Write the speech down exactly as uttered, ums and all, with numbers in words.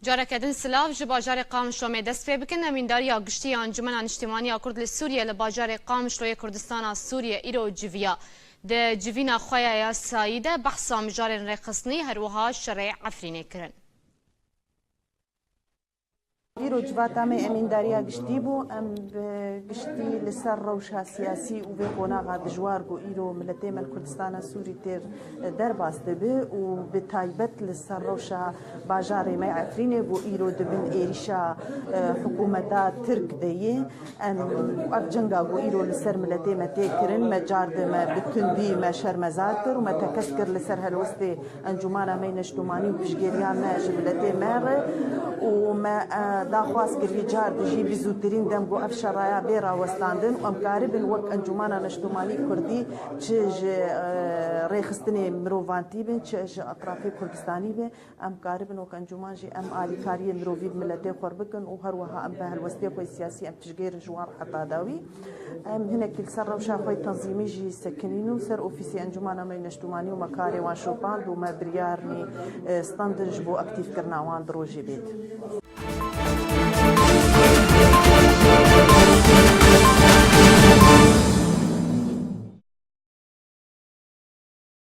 Careke din silav, ji bajarê Qamişlo me dest pê bikin. Emîndariya giştî ya Encûmena Niştîmaniya Kurd li Sûriye li bajarê Qamişloyê Kurdistana Sûriye îro civiya. Di civîna xwe ya yasayî de behsa mijarên rêxistinî, her wiha şerê Efrînê kirin. Îro civata me emîndariya giştî bû. Em bi giştî li ser rewşa siyasî û vê qonaxa dijwar ku îro miletê me li Kurdistana Sûrî têr derbas dibe û bi taybet li ser rewşa bajarê me Efrînê ku îro di bin êrîşa, e, hikûmeta Tirk de ye. Em ev cenga ku îro li ser miletê me tê kirin, me car di me bi tundî me şermezar kir û me tekez kir li ser helwestê Encûmana me Neştûmanî û piştgiriya me ji miletê me re û me, e, daxwaz kir vî car di jî bi zûtirîn dem ku ev şeraya bê rawestandin û em karibin wek Encûmana Neştûmanî Kurdî çi ji, e, rêxistinê mirovantî bin, çi ji etrafê Kurdistanî bin, em karibin wek encûman jî em alîkariyê mirovî bi miletê xwe bikin û her wiha em bi helwestê xwe siyasî em piştgêrin ji wan re heta dawî. Em hinekî li ser rewşa xwe tenzîmî jî sekinîn û ser ofîsê Encûmana me Neştûmanî û me karê wan şopand û me biryar nî, e, standin ji bo aktîfkirina wan di rojê bêt.